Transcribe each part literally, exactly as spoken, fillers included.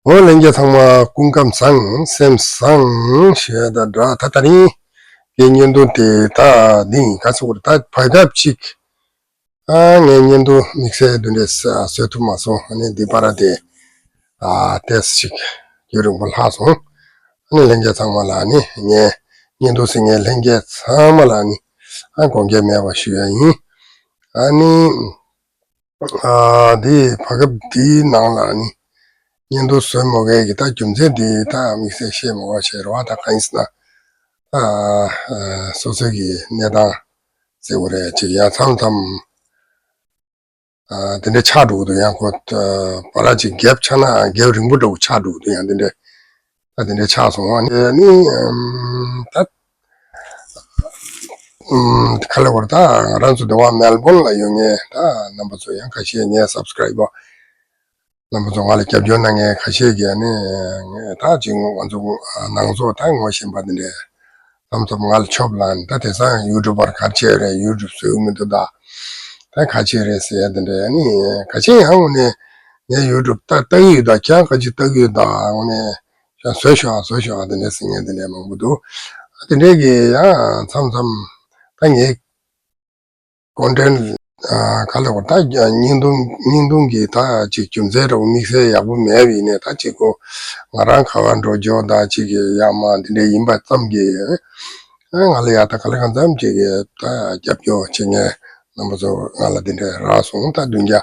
འོ་ལྷན་རྒྱས་ཚང་མ་སྐུ་ཁམས་བཟང་སེམས་བཟང་ཞེས་ད་འདྲ་ད་ད་རིང་གི་བརྙན་ཐུང་དེ་ད་འདི་ཡིན་ག་ཚོད་ད་བར་སྐབས་ཅིག་ཨ་ངས་བརྙན་ཐུང་དམིགས་བསལ་དེ་འདྲས་བཟོ་ཐུབ་མ་སོང་། ཨ་ནི་འདི་པར་དེ་ཨ་ཏེས་ཅིག་རྒྱུན་རིང་པོ་ལྷག་སོང་། ཨ་ནི་ལྷན་རྒྱས་ཚང་མ་ལ་ཨ་ནི་ངས་བརྙན་ཐུང་ཟེར་ངས་ལྷན་རྒྱས་ཚང་མ་ལ་ཨ་ནི་ཨ་དགོངས་འགལ་མེད་པ་ཞུ་ཡ་ཡིན། ཨ་ནི། ཨ་འདི་བར་སྐབས་འདིའི་ནང་ལ་ནི་བརྙན་ཐུང་བཟོས་མ་དགོས་ཀྱི་ད་རྒྱུ་མཚན་འདི་ད་དམིགས་བསལ་བཤད་མ་དགོས་བྱས་རེད་བ། ད་གང་ཡིན་ཟེར་ན་ཨ་སོ་སོའི་གི་གནས་སྟངས་ཟེར་བ་རེད། ཅིག་ཡ་མཚམས་མཚམས་ཨ་དེ་འདྲའི་ཆགས་འགྲོ་གི་འདུག་ཡང་ཁོ་ཨ་བར་ཅིག་གེབ་ཆགས་ན་གེབ་རིང་པོ་འདྲ་བོ་ཆགས་འགྲོ་གི་འདུག་ཡང་དེ་འདྲའི། ད་དེ་འདྲའི་ཆགས་སོང་བ་ནི་ནི་ད་ཁ་ལེ་བར་ད་ང་རང་ཚོ་འདི་བ་མེལ་བོན་ལ་ཡོད་ངེས་ད་རྣམ་པ་ཚོ་ཡང་ཁ་ཤས་ངའི་སབ་སི་ཀ་རེབ་པར་རྣམ་པ་ཚོ་ང་ལ་རྒྱབ་སྐྱོར་གནང་མཁན་ཁ་ཤས་ཀྱིས་ནི་ད་ཅིག་ང་ཚོ་ནང་ཚོ་ད་ངོ་ཤེས་པ་འདི་འདྲའི་མཚམས་མཚམས་ང་ལ་ཆོབ་ལ་ནི་ད་དེང་སང་ཡུ་ཊུབ་པར་ག་རེ་བྱས་རེད། ཡུ་ཊུབ་བཟོས་མི་འདུག་ད་ད་ག་རེ་བྱས་རེད་ཟེར་ཡ་འདི་འདྲའི་ནི་ཁ་ཤས་ཡང་ངོ་ནས་ངའི་ཡུ་ཊུབ་ད་ལྟ་གི་ཡོད་ད་ཁྱེད་རང་ག་ཅིག་ལྟ་གི་ཡོད་ད་ངོ་ནས། ཡང་བཟོས་ཤོག་ཨ་བཟོས་ཤོག་ཨ་དེ་འདྲས་ཟེར་མཁན་དེ་འདྲས་མང་པོ་འདུག་ཨ་དེ་འདྲས་ཀྱི་ཡང་མཚམས་མཚམས་ད་ངའི་ཀོན་ཊེན་ཊི་ག་ལ་བར་ད་བརྙན་ཐུང་བརྙན་ཐུང་གི་ད་ཅིག་རྒྱུ་མཚན་འདྲ་བོ་དམིགས་བསལ་ཡག་པོ་མེད་པ་ཡིན་ནའི་ད་ཅིག་གོ་ང་རང་ག་བ་འགྲོ་རྒྱུ་ད་ཅིག་གི་ཡག་མ་དེ་འདྲས་ཡིན་པ་ཙམ་གྱིས་ཨ་ང་ལ་ཡག་ད་ག་ལ་གང་འཚམ་ཅིག་གི་ད་རྒྱབ་སྐྱོར་བྱེད་མཁན་རྣམ་པ་ཚོ་ང་ལ་དེ་འདྲས་རག་སོང་། ད་བདུན་བརྒྱ།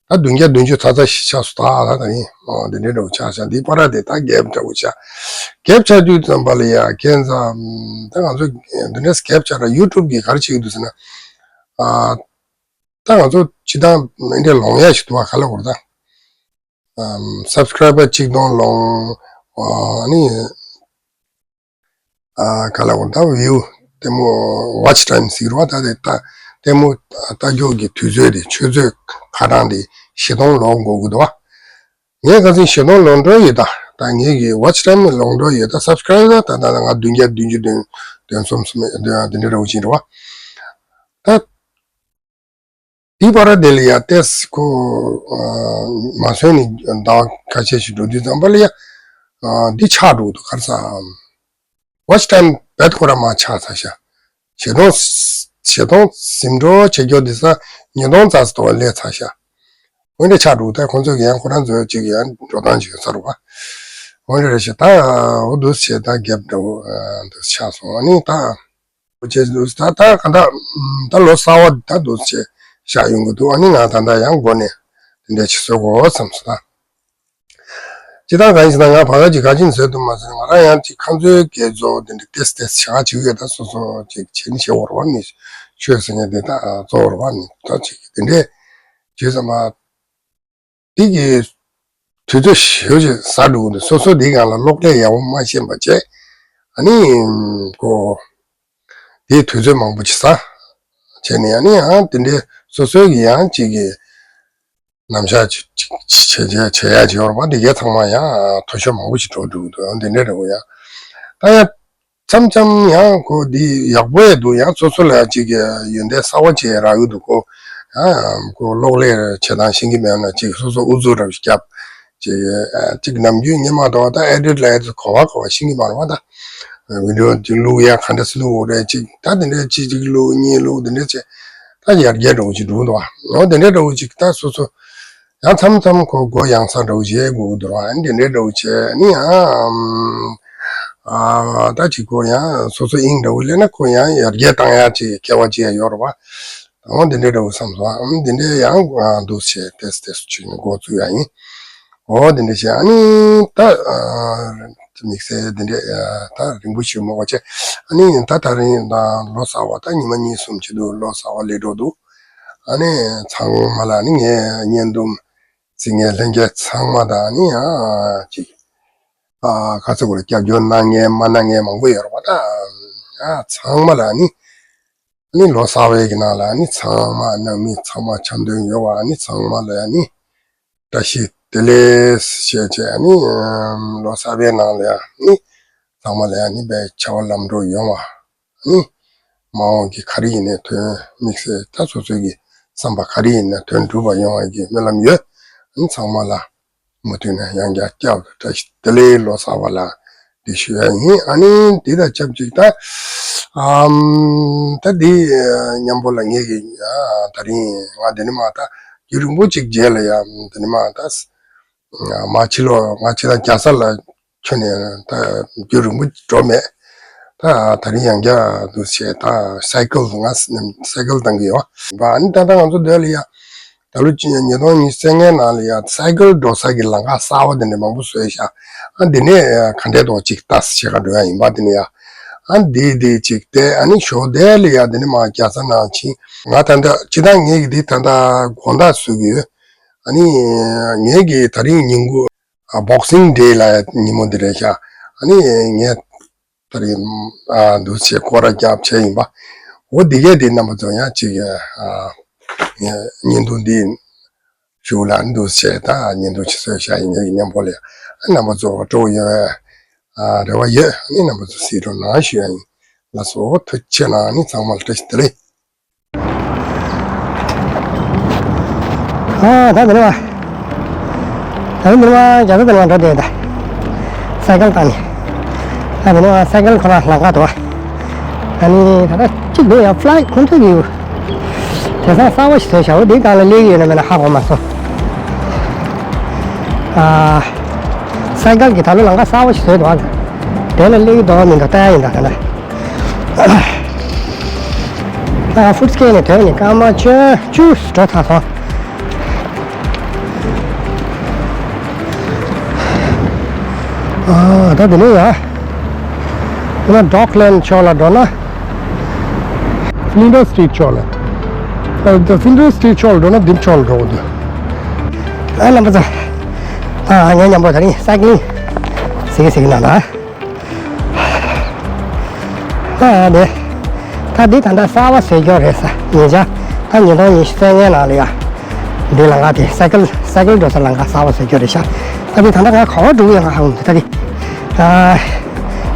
ད་བདུན་བརྒྱ་བདུན་ཅུ་ཚ་ཚ་ཞིག་ཆགས་སོང་ད་ད་ད་ཡིན། ཨོ་འདི་འདྲའི་འདྲ་བོ་ཆགས་ཤག་འདི་པར་དེ་ད་གེབ་འདྲ་བོ་ཆགས། གེབ་ཆགས་དུས་ཙམ་པ་ལ་ཡ་ཁྱེད་ཚང་ད་ང་ཚོ་འདི་འདྲའི་གེབ་ཆགས་ར་ཡུ་ཊུབ་གིས་ག་རེ་བྱེད་ཀྱི་འདུག་ཟེར་ན། ཨ་ད་ང་ཚོ་སྤྱི་བཏང་འདི་འདྲའི་ལོང་ཡ་ཞིག་འདུག་བ། ག་ལ་བར་ད་སབ་སི་ཀ་རེབ་པར་གཅིག་སྟོང་ལོང་ཨ་ནི། ཨ་ག་ལ་འོ་ད་བིའུ་ལྟད་མོ་ཝ་ཆི་ཊའིམ་ཟེར་བ་ད་དེ་ད་ལྟད་མོ་ལྟ་རྒྱུ་གི་དུས་ཚོད་དེ་ཆུ་ཚོད་ཁ་གྲངས་དེ་བཞི་སྟོང་ལོངས་དགོས་ཀྱི་འདུག་བ། ངས་ཁ་སང་བཞི་སྟོང་ལོངས་འགྲོ་ཡོད་ད། ད་ངེད་ཀྱི་ཝ་ཆི་ཊའིམ་ལོངས་འགྲོ་ཡོད་ད། སབ་སི་ཀ་རེབ་ད་ད་ད་ང་བདུན་བརྒྱ་བདུན་ཅུ་དོན་དོན་གསུམ་གསུམ་དེ་འདྲ་རེ་བ་ཅིག་འགྲོ་བ་ད། དེའི་བར་དེ་ལ་ཡ་ཏེས་ཁོ་མ་སོན་ནས་ཟླ་བ་ཁ་ཤས་ཤིག་འགྲོ་དུས་ཙམ་པ་ལ་ཡ་འདི་ཆགས་འགྲོ་འདུག་ག་རེ་ཟ། ཝ་ཆི་ཊའིམ་བེད་ཁོ་ར་མ་ཆགས་ཚར་ཤག་བཞི་སྟོང་བཞི་སྟོང་ཟིན་འགྲོ་བྱེད་རྒྱུ་འདི་ས་ཉིས་སྟོང་རྩ་ཙམ་ལས་ཚར་ཤག་འོན་ཏེ་ཆགས་འགྲོ་ད་ཁོང་ཚོས་ཡང་ཁོ་རང་ཚོའི་ཅིག་ཡང་འགྲོ་སྟངས་ཅིག་ཡོད་ས་རེད་བ། འོན་ཏེ་རེ་ཞིག་ད་འོ་འདུག་བྱས་ད་རྒྱབ་འདྲ་བོ་འདུག་ཆགས་སོང་། ཨ་ནི་ད། བྱས་འདུག་ད་ད་ག་ད་ད་ལོ་གསར་བ་ད་འདུག་བྱས་བཞག་ཡོང་གི་འདུག་ཨ་ནི་ང་ད་ད་ཡང་འགོ་ནས་དེ་འདྲ་ཅིག་བཟོ་དགོས་བསམ་སོང་ད། ཅི་ད་གང་ཡིན་ཟེར་ན་ང་བར་སྐབས་ཅིག་ག་ཅིག་བཟོས་འདུག་མ་ཟེར་ན་ང་རང་ཡང་ཅིག་ཁ་མཛོད་དགེ་ཚོ་དེ་འདྲ་ཏེས་ཏེས་བྱ་ག་ཅིག་ཡོད་ད། སོ་སོ་ཅིག་བྱེད་ནི་བྱེད་འོར་བ་མི་ཆོས་ཟེར་མཁན་དེ་ད་གཙོ་བོར་བ་མི་ད་ཅིག་དེ་འདྲས་བྱས་ཙམ་པ། དེ་གི་དུས་ཚོད་ཞེ་པོ་ཅིག་ཟ་འགྲོ་གི་འདུག་སོ་སོ་དེའི་སྒང་ལ་གློག་ཀླད་ཡག་པོ་མ་ཤེས་པ་བྱས། ཨ་ནི་ཀོ་དེའི་དུས་ཚོད་མང་པོ་ཅིག་ཟ་བྱས་ནས་ཨ་ནི་ཡང་དེ་འདྲའི་སོ་སོའི་གི་ཡང་ཅིག་གི་རྣམ་གཞག་ཅིག་ཅིག་བྱས་བྱས་བྱས་ཡ་ཅིག་ཡོད་རེད་པ། དེ་གའི་ཚང་མ་ཡང་མཐོ་ཤོས་མང་པོ་ཅིག་འགྲོ་འགྲོ་གི་འདུག་དེ་འདྲའི་རེད་པ། ཡང་ད་ཡང་། མཚམས་མཚམས་ཡང་ཁོ་འདི་ཡག་པོ་ཡང་འདུག་ཡང་སོ་སོ་ལ་ཅིག་ཡོན་ཏན་གསར་པ་ཅིག་རག་གི་འདུག་ཁོ་ཡང་ཁོ་གློག་ཀླད་བྱེད་སྟངས་ཤེས་ཀྱི་མེད་ན་ཅིག་སོ་སོ་ཨུ་ཚུགས་འདྲ་བོ་ཞིག་བརྒྱབ། ཅིག་ཅིག་ནམ་རྒྱུན་སྔོན་མ་དང་ད་ཨེ་ཌིཊ་ལ་ཡ་ཚོ་གོ་བ་གོ་བ་ཤེས་ཀྱི་མ་རེད་པ། ད་བི་ཌིའོ་ཅིག་བླུག་ཡ་ག་འདྲ་སེ་བླུག་དགོས་རེད། ཅིག་ད་དེ་འདྲ་ཅིག་ཅིག་བླུག་གཉིས་བླུག་དེ་འདྲ་བྱས་ད་ཡར་རྒྱས་འདྲ་བོ་ཅིག་འགྲོ་གི་འདུག་པ། འོ་དེ་འདྲ་འདྲ་བོ་ཅིག་ད་སོ་སོ། ཡང་མཚམས་མཚམས་ཁོ་མགོ་ཡང་ས་འདྲ་བོ་བྱེད་དགོས་འདུག་ར། ཨ་ནི་དེ་འདྲའི་འདྲ་བོ་བྱས་ནི་ཡང་ཨ་ད་ཅིག་ཁོ་ཡང་སོ་སོ་དབྱིངས་འདྲ་བོ་སླེབས་ན་ཁོ་ཡང་ཡར་རྒྱས་བཏང་ཡ་ཅིག་སྐལ་བ་ཅིག་ཡང་ཡོད་རེད་པ། འོ་དེ་འདྲའི་འདྲ་བོ་བསམ་སོང་། ཨ་ནི་དེ་འདྲའི་ཡང་འདུག་བྱས་ཏེས་ཏེས་ཅིག་འགོ་བཙུགས་ཡ་ཡིན། འོ་དེ་འདྲ་བྱས་ཨ་ནི་ད་དམིགས་བསལ་དེ་འདྲའི་ད་རིང་པོ་ཞིག་མ་འགོར་བྱས་ཨ་ནི་ད་ད་རིང་ད་ལོ་གསར་པ་ད་ཉི་མ་གཉིས་གསུམ་བྱས་འདུག་ལོ་གསར་པ་སླེབས་འགྲོ་འདུག་ཨ་ནི་ཚང་མ་ལ་ནི་ངས་བརྙན་ཐུང་ཟིན་ངས་ལྷན་རྒྱས་ཚང་མ་དང་ནི་ཡང་ཅིག་ཨ་ཁ་ཚ་གུ་ལ་སྐྱབས་བཅོལ་གནང་ངས་མ་གནང་ངས་མང་པོ་ཡོད་རེད་པ། ད་ཨ་ཚང་མ་ལ་ནི་ནི་ལོ་གསར་པའི་གི་ནང་ལ་ནི་ཚང་མ་གནང་མི་ཚང་མ་འཆམ་མཐུན་ཡོད་པ་ནི་ཚང་མ་ལ་ཡང་ནི་བཀྲ་ཤིས་བདེ་ལེགས་ཞེས་བྱས་ནི་ལོ་གསར་པའི་ནང་ལ་ཡང་ནི་ཚང་མ་ལ་ཡང་ནི་དཔེ་བྱ་བ་ལམ་འགྲོ་ཡོང་བ། ནི། མ་འོངས་ཀྱི་ག་རེ་ཡིན་ནའི་དོན་དམིགས་བསལ་ད་སོ་སོའི་གི་བསམ་པ་ག་རེ་ཡིན་ན་དོན་འགྲུབ་པ་ཡོང་བའི་གི་སྨོན་ལམ་ཡོད། ནི་ཚང་མ་ལ་ མུ་མཐུད་ནས་ཡང་བསྐྱར་བསྐྱར་བཀྲ་ཤིས་བདེ་ལེགས་ལོ་གསར་པ་ལ་འདི་ཞུ་ཡ་ཡིན། ཨ་ནི་འདི་དང་ཆབས་ཅིག་ད་ཨམ་ད་འདི་མཉམ་པོ་ལ་ངེད་ཀྱི་ད་རིང་ང་འདི་ནི་མ་ད་རྒྱུན་རིང་པོ་ཅིག་རྗེས་ལ་ཡ་འདི་ནི་མ་ད་མ་ཕྱི་ལོ་ང་ཕྱི་ད་རྒྱ་ས་ལ་ཁྱོད་ནས་ད་རྒྱུན་རིང་པོ་འགྲོ་མེད། ད་ད་རིང་ཡང་བསྐྱར་འདུག་བྱས་ད་སའི་ཀལ་ང་སའི་ཀལ་བཏང་གི་ཡོད། ཨ་ནི་ད་ལྟ་ང་ཚོ་འདོད་ལ་ཡ་ད་ལོ་གཅིག་ཉིས་སྟོང་ཉི་ཤུ་རྩ་ལྔའི་ནང་ལ་ཡ་སའི་ཀལ་འགྲོ་ས་ཀྱི་ལམ་ཁ་གསར་པ་དེ་འདྲ་མང་པོ་བཟོས་ཤག་ཨ་འདི་ནས་ག་འདྲའི་ཐོག་ཅིག་ལྟ་ཞེས་ག་འགྲོ་ཡ་ཡིན་པ་དེ་ནས་ཡ། ཨ་འདི་འདི་ཅིག་བལྟས། ཨ་ནི་ཞོགས་དལ་ལ་ཡ་དེ་ནས་མ་རྒྱ་ས་ནང་ཕྱིན། ང་ད་ལྟ་ཅི་ད་ངེད་ཀྱི་འདི་ད་ལྟ་དགོང་དག་བཟོས་ཀྱི་ཡོད། ཨ་ནི་ངེད་ཀྱི་ད་རིང་ཉིན་གུང་ཨ་Boxing Day ལ་ཉིན་མོ་འདི་རེད་ཤག་ཨ་ནི་ངས་ད་རིང་ཨ་འདུག་བྱས་སྐོར་ར་རྒྱབ་བྱས་ཡིན་པ། འོ་འདི་གས་འདི་རྣམ་པ་ཚོ་ཡང་ཅིག་ཨ་བརྙན་ཐུང་འདི་ཞུ་ལ་འདུག་བྱས་ད་བརྙན་ཐུང་ཅིག་བཟོས་ཤག་ཡིན་ངེད་ཀྱི་མཉམ་པོ་ལ་ཨ་རྣམ་པ་ཚོ་སྤྲོ་བོ་ཡོད་ཨ་རེ་བ་ཡོད། ཨ་ནི་རྣམ་པ་ཚོ་གཟིགས་རོགས་གནང་ཞུ་ཡ་ཡིན། ལགས་སོ། ཐུགས་རྗེ་ཆེ་གནང་། ཨ་ནི་ཚང་མ་ལ་བཀྲ་ཤིས་བདེ་ལེགས། ཨ་ད་འདི་ནས་བ། ད་འདི་ནས་བ་རྒྱ་ཚ་འདི་ནས་བ་འགྲོ་བསྡད་ད། སའི་ཀལ་བཏང་ནས། ད་འདི་ནས་བ་སའི་ཀལ་ཁོ་རང་ལམ་ཁ་འདུག་བ། ད་ནི་ད་ལྟ་གཅིག་འདུག་ཡ་ཕ་ལའེ་ཊི་ཁོང་ཚོས་ཀྱི་ཡོད། དེང་སང་གསར་པ་ཞིག་བཟོས་བཞག་འོ་འདིའི་སྒང་ལ་སླེབས་ཀྱི་ཡོད་ན་མེད་ན་ཧ་གོ་མ་སོང་། ཨ། སའི་ཀལ་གྱི་ད་ལོ་ལམ་ཁ་གསར་པ་ཞིག་བཟོས་འདུག་བ། དེ་ལ་སླེབས་ཀྱི་འདུག་མི་འདུག་ལྟ་ཡ་ཡིན་ད་ད་ལྟ། ཨ་ཧྥུཊ་སི་ཀེ་ནས་དོན་ནི་སྐར་མ་བཅུ་བཅུ་འགྲོ་ཚར་སོང་། ཨ་ད་དེ་ནས་ཡ། དེ་ནས་ཌོག་ལེན་ཕྱོགས་ལ་འགྲོ་ན། ཕི་ལིན་ཌར་སི་ཊི་རིཊ་ཕྱོགས་ལ། ཨ་ད་ཕི་ལིན་ཌར་སི་ཊི་རིཊ་ཕྱོགས་ལ་འགྲོ་ན་འདི་ཕྱོགས་ལ་འགྲོ་དགོས་འདུག་ཨ་རྣམ་པ་ཚོ། ཨ་ངའི་མཉམ་པོ་དེ་རིང་སའི་ཀི་ལིང་ཟེར་གི་ཟེར་གི་ན་ན། ཨ་ནི། ད་འདི་ད་ལྟ་གསར་པ་བཟོས་ཀྱོག་རེད་ས་ཉེ་ཆར། ད་ཉིས་སྟོང་ཉི་ཤུ་རྩ་ལྔའི་ནང་ལ་ཡ། འདི་ལམ་ཁ་དེ་སའི་ཀལ་སའི་ཀལ་འགྲོ་ས་ལམ་ཁ་གསར་པ་བཟོས་ཀྱོག་རེད་ཤག་ད་འདི་ད་ལྟ་ང་ག་བ་འགྲོ་གི་ཡོད་ང་ཧ་གོ་མི་འདུག་ད་འདི། ཨ།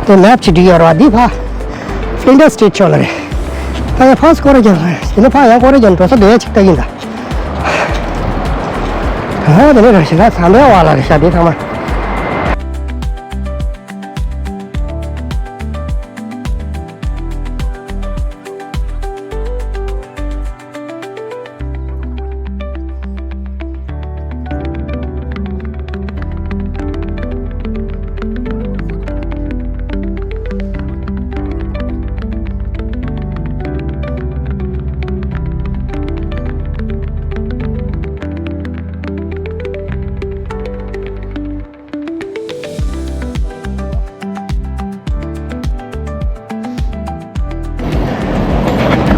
དེ་མེབ་ཅིག་འགྲིག་ཡོད་རེད་བ། འདི་ཕ། ཕི་ལིན་ཌར་སི་ཊི་རིཊ་ཕྱོགས་ལ་རེད། ད་ཡ་ཕ་སི་ཀོ་ར་ཀྱང་དེ་ནས་ཕ་ཡང་ཀོ་ར་ཀྱང་འགྲོ་ས་འདོད་ཡ་ཅིག་ལྟ་གིན་ད། ད་དེ་ནས་ར་ཞིག་ན་ཟམ་པའི་བར་ལ་རེད་ཤག་དེ་ཚང་མ།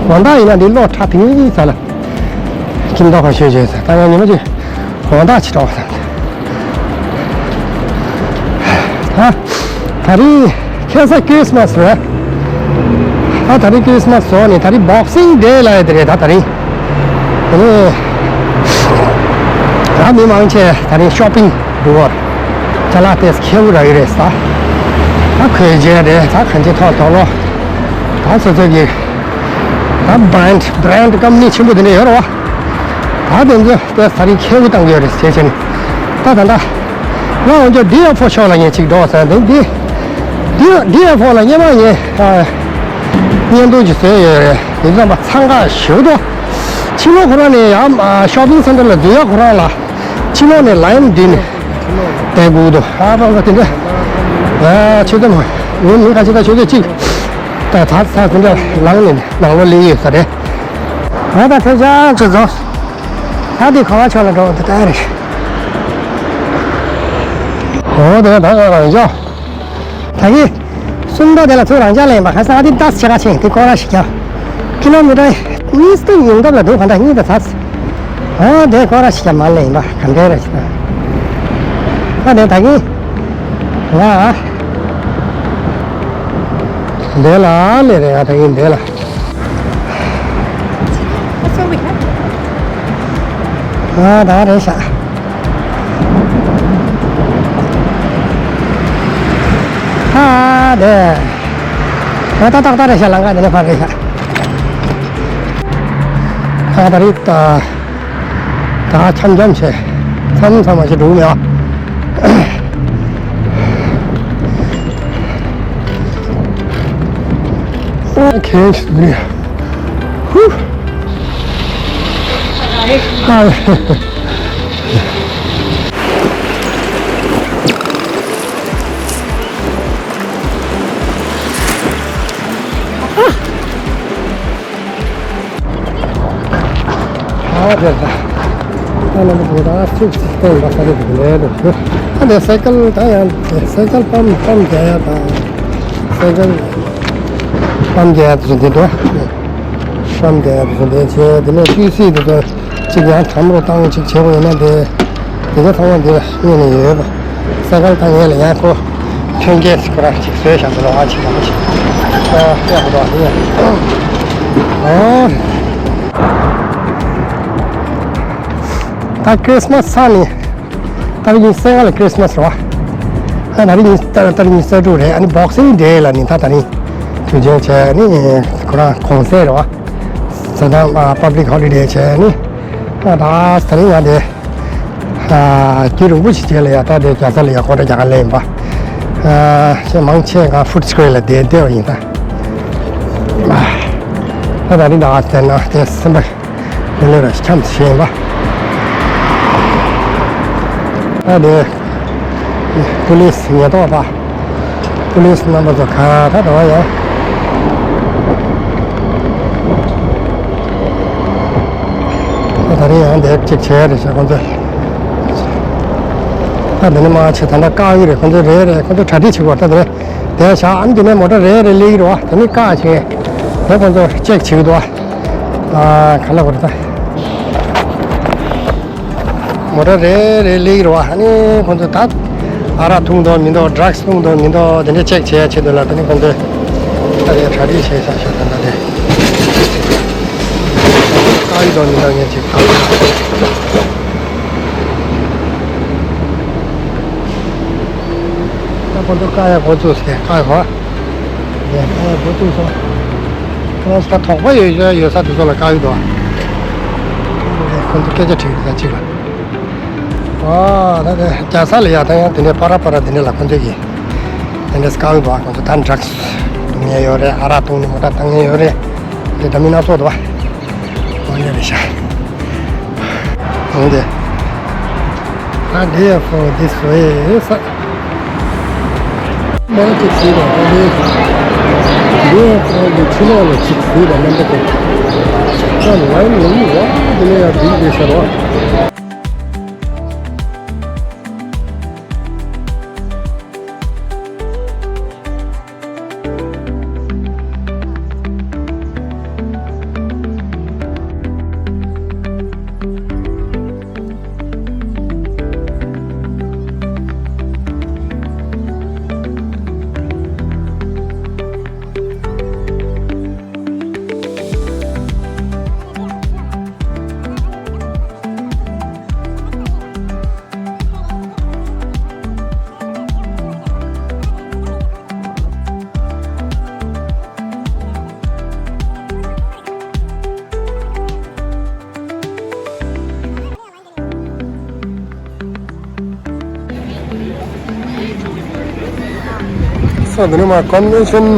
དགོང་དག་ཡིན་ན་འདི་གློག་ཁྲ་ཐིང་ས་ལ། ཁྱིམ་ཐོག་ཁ་ཤས་བྱས་ས་ད་ཡང་ཉི་མ་གཅིག་དགོང་དག་ཅིག་གྲོགས་ས། ད་ད་རིང་ཁ་སང་ཁྲི་སི་མ་སི་རེད། ད་ད་རིང་ཁྲི་སི་མ་སི་བཟོ་ནས་ད་རིང་བོག་སིང་ཌེ་ལ་ཡ་དེ་རེད་ད་ད་རིང་། དེ་ནས་ད་མི་མང་ཆེ་ད་རིང་ཤོ་པིང་འགྲོ་བར་ཅ་ལག་དེ་ཁེ་བོ་རག་གི་རེད་ས། ད་གོས་རྒྱན་རེད་ད་གང་ཅི་ཐོག་ཐོག་ལོ། ད་སོ་སོ་གི་ད་བྷ་རན་ཌི་བྷ་རན་ཌི་ཀམ་པ་ནི་ཆེན་པོ་དེ་འདྲ་ཡོད་རེད་བ། ད་དེ་ཚོ་དེ་ད་རིང་ཁེ་བོ་བཏང་གི་ཡོད་རེད་ཟེར་བྱས་ནས། ད་ད་ད་ང་འོན་ཀྱང་ཌི་ཨེཕ་ཨོ་ཕྱོགས་ལ་ངས་ཅིག་འགྲོ་བ་ཟེར་འདུག་འདི་ཌི་ཨེཕ་ཨོ་ལ་སྔོན་མ་ངས་བརྙན་ཐུང་ཅིག་བཟོས་ཡོད་རེད། དེ་ཚོ་མ་འཚང་ཁ་ཞེ་པོ་འདུག་ཕྱི་ལོགས་ཁོ་རང་ནས་ཡང་ཤོ་པིང་སེན་ཊར་ལ་འཛུལ་ཡག་ཁོ་རང་ལ་ཕྱི་ལོགས་ནས་ལའིན་འདི་ནས་བསྡད་དགོས་འདུག་ཨ་པ་པ་དེ་འདྲ། ཨ་ཆོས་དམ་ངའི་མི་ཁ་ཆེ་ད་ཆོས་དེ་གཅིག་ད་ད་ད་དེ་འདྲ་ལངས་ནས་ནང་ལོགས་སླེབས་ཡོད་ས་རེད། ང་ད་ཐེ་ཆ་ཆུ་ཚོད་ད་དེ་ག་བ་ཕྱོགས་ལ་འགྲོ་འདུག་ད་རེད། འོ་དེ་ད་ག་རང་ཅོ། ད་གི་སུམ་མདོ་དེ་ལ་ཚུར་རང་ཅག་ལ་ཡིན་པ་ཁ་སང་ཨ་དེ་ཏཱས་ཆེ་ཁ་ཆེ་དེ་སྐོར་ར་ཞིག་ཀྱང་ཀི་ལོ་མི་ཊར་གཉིས་སྟོང་ཉུང་སྟབས་ལ་འདུག་ག་འདྲ་གཉིས་དང་ཚ། ཨོ་དེ་སྐོར་ར་ཞིག་ཀྱང་མ་ལེ་ཡིན་པ་ག་འདྲའི་ར་ཞིག་ད། ཨ་དེ་ད་གི་ང་དེ་ལ་ལེ་རེད་ང་ད་གི་དེ་ལ། ཨ་ད་རེད་ཤག་ཨ་དེ། ཨ་ད་ཏག་ཏག་རེད་ཤག་ལམ་ཁ་དེ་ནས་ཕར་རེད་ཤག་ཨ་ད་རེད་ད། ད་འཆམ་འཆམ་བྱས། མཚམས་མཚམས་མ་ཞིག་འགྲོ་གི་མེད་ཨ། Okay, it's clear. Whew. Hi. ཨ་ཙི་ཙི། ད་ལམ་བུ་ད་ཚིག་ཚིག་སྟོན་པ་ས་རེད་འདུག་ལས་འདུག་ཨ་ནི་སའི་ཀལ་ད་ཡང་སའི་ཀལ་པམ་པམ་རྒྱག་ཡ་དང་། སའི་ཀལ་པམ་རྒྱག་ཡ་དེ་ཚོ་འདི་འདུག་པམ་རྒྱག་ཡ་དེ་ཚོ་འདི་བྱས། དེ་ནས་ཊི་སི་དེ་ཚོ་གཅིག་ཡང་དམ་རུ་བཏང་གཅིག་བྱེད་དགོས་ཡོད་ན། དེ་དེ་ག་ཚང་མ་འདི་ལ་གཉེར་ནས་ཡོད་པ། སའི་ཀལ་ད་ངས་ལ་ཡང་ཁོ་ཐོན་སྐྱེད་ཁོ་རང་ཅིག་བཟོས་བཞག་འདུག་ལ། ཨ་ཅིག་ཡང་ཅིག་ཨ་ཡག་པོ་འདུག་ཨ་ནི་ཨ། ད་ཁྲིས་མས་ཚར་ནས། ད་རིང་སའི་ཀལ་ལ་ཁྲིས་མས་རེད་བ། ད་ད་རིང་ད་ད་རིང་ས་དྲུག་རེད། ཨ་ནི་བོག་སིང་ཌེ་ལ་ནི་ད་ད་རིང་དུས་ཆེན་བྱས། ཨ་ནི་ཁོ་རང་གུང་སེང་རེད་བ། ས་དང་པབ་ལིག་ཧོ་ལི་ཌེ་བྱས། ཨ་ནི་ད་ད་རིང་ང་དེ་རྒྱུན་རིང་པོ་ཞིག་རྗེས་ལ་ཡ་ད་དེ་རྒྱལ་ས་ལ་ཡ་སྐོར་ར་རྒྱག་ག་སླེབས་ཡིན་པ། ཨ་ཆེས་མང་ཆེ་ང་ཧྥུཌ་སི་ཀུ་ཝེར་ལ་བསྡད་བསྡད་པ་ཡིན་ད། ད་ད་རིང་ད་ཨ་དེ་ན་དེ་སེམས་པ་ལྷོད་ལྷོད་ར་ཞིག་འཁྱམས་བྱས་ཡིན་པ། ད་དེ་པུ་ལིས་ཉེན་རྟོག་པ། པུ་ལིས་རྣམ་པ་ཚོ་ག་ད་འགྲོ་བ་ཡོད། ད་ད་རིང་ཡང་འདེབས་གཅིག་བྱས་རེད་ཤག་ཁོང་ཚོས། ད་འདི་ནས་མར་ཆེ་ད་ལྟ་བཀག་གི་རེད། ཁོང་ཚོས་རེད་རེད། ཁོང་ཚོས་གྲ་སྒྲིག་བྱེད་དགོས། ད་དེ་རེད་དེ་བཞག་ཨ་ནི་འདི་ནས་མོ་ཊ་རེད་རེད་སླེབས་ཀྱི་རེད་བ། དེ་ནས་བཀག་བྱས་དེ་ཁོང་ཚོས་ཅེག་བྱེད་ཀྱི་འདུག་བ། ཨ་ག་ལ་གོ་རེད་ད། མོ་ཊ་རེད་རེད་སླེབས་ཀྱི་རེད་བ། ཨ་ནི་ཁོང་ཚོས་ད་ཨ་རག་འཐུང་འདུག་མི་འདུག་ཌྲག་སི་འཐུང་འདུག་མི་འདུག་དེ་འདྲ་ཅེག་བྱེད་ཡ་ཆེད་དུ་ལ། དེ་ནི་ཁོང་ཚོས་ད་དེ་གྲ་སྒྲིག་བྱས་ས་ཤག་ད་ད་དེ་བཀག་ཡི་འདུག་མི་འདུག་ངས་ཅིག་ད་ཁོང་ཚོ་བཀག་ཡ་འགོ་བཙུགས་ཟེར། བཀག་ཡ་གོ་ཡ་འགོ་བཙུགས་སོང་། ཁོང་ཚོ་ད་དོགས་པ་ཡོད་ཡོད་ས་དེ་ཚོ་ལ་བཀག་ཡི་འདུག་ཁོང་ཚོ་སྐད་ཆ་དྲིས་ས་གཅིག་ལ། ཨ་ད་དེ་རྒྱལ་ས་ལ་ཡ་ད་ཡང་དེ་འདྲའི་པ་ར་པ་ར་དེ་འདྲ་ལ་ཁོང་ཚོ་གིས་དེ་འདྲ་བཀག་ཡོད་པ། ཁོང་ཚོ་ད་ཌྲག་སི་འཐུང་མཁན་ཡོད་རེད། ཨ་རག་འཐུང་ནས་མོ་ཊ་བཏང་མཁན་ཡོད་རེད། དེ་འདྲ་མི་སྣ་ཚོགས་འདུག་པ། འོ་འདི་རེད་ཤག་འོ་འདི། ད་དེ་ཡ་ཧྥོ་འདི་བཟོ་ཡས་ས། མ་གཅིག་བཟོས་པ་ད་ལས། འདི་ཡ་ཧྥོ་འདི་ཕྱི་ལོགས་ལ་གཅིག་བཟོས་པ་རྣམ་པ་དེ། ད་ལའིན་ལ་ཡིན་རོགས་དེ་ནས་ཡ་འདི་བཟོས་ཤར་བ། ས་འདི་ནས་མར་ཀོན་ཝེན་ཤན།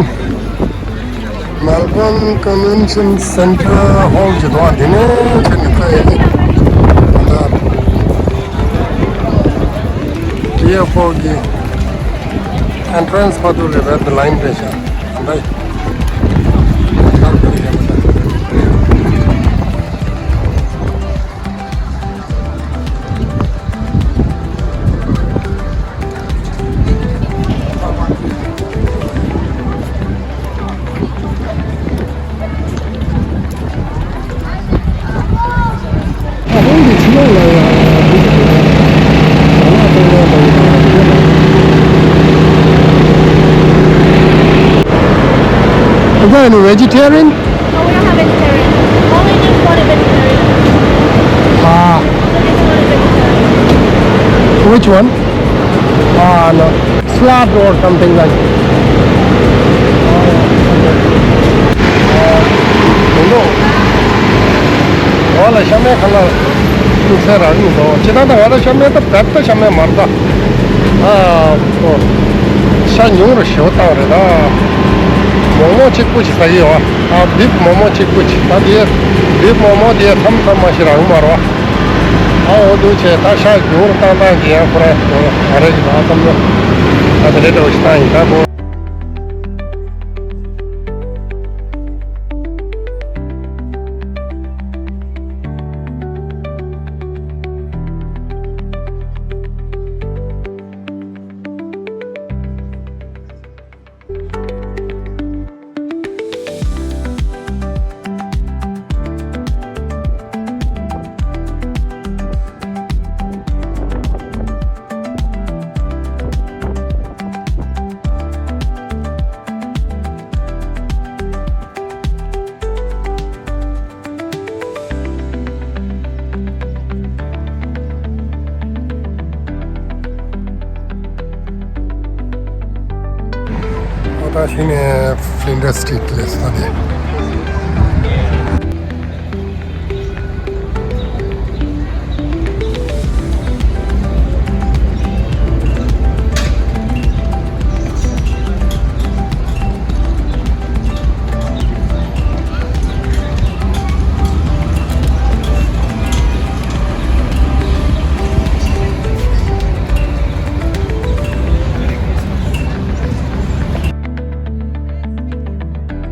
མེལ་བོན་ཀོན་ཝེན་ཤན་སེན་ཊར་ཧོལ་གྱི་འདུག་པ། འདི་ནས་ཕྱིན་ནས་ཁ་ཡེ་ནས་ད་ཊི་ཨེཕ་ཨོ་གི་ཨེན་ཊི་རན་སི་བར་དུ་རེད་པས། འདི་ལའིན་རེད་ཤག་ད་ད་ད་ད། Is there any vegetarian? No, we don't have vegetarian. Only just wanted vegetarian. Ah. Only just wanted vegetarian. Which one? Ah, no. Slab or something like. Oh, okay. Oh, no. འོ་ལ་ཤ་མེད་ཁ་ལ་ཐུག་ས་རང་ཡིན་འདུག་ཅི་ད་ད་ང་ད་ཤ་མེད་ད་བེད་ད་ཤ་མེད་མར་ད། ཨ་ཁོ། ཤ་ཉུང་རུ་ཞེ་པོ་བཏང་རེད་ད། མོག་མོག་གཅིག་པུ་ཞིག་ཟ་གི་ཡོད་ཨ། ཨ་བིབ་མོག་མོག་གཅིག་པུ་ཞིག་ད་དེ་བིབ་མོག་མོག་དེ་མཚམས་མཚམས་མ་ཞིག་རག་གི་མ་རེད་བ། ཨ་འོ་འདུག་བྱས་ད་ཤ་ཉུང་རུ་བཏང་བཏང་གི་ཡང་ཁོ་རང་ཨ་རེ་ཞིག་ད་བསམ་བློ་ད་དེ་འདྲ་འདྲ་བོ་ཞིག་བཏང་ཡིན་ད་ཁོ། ད་ཕྱིན་ནས་Flinders Street ལ་སླེབས་ས་རེད།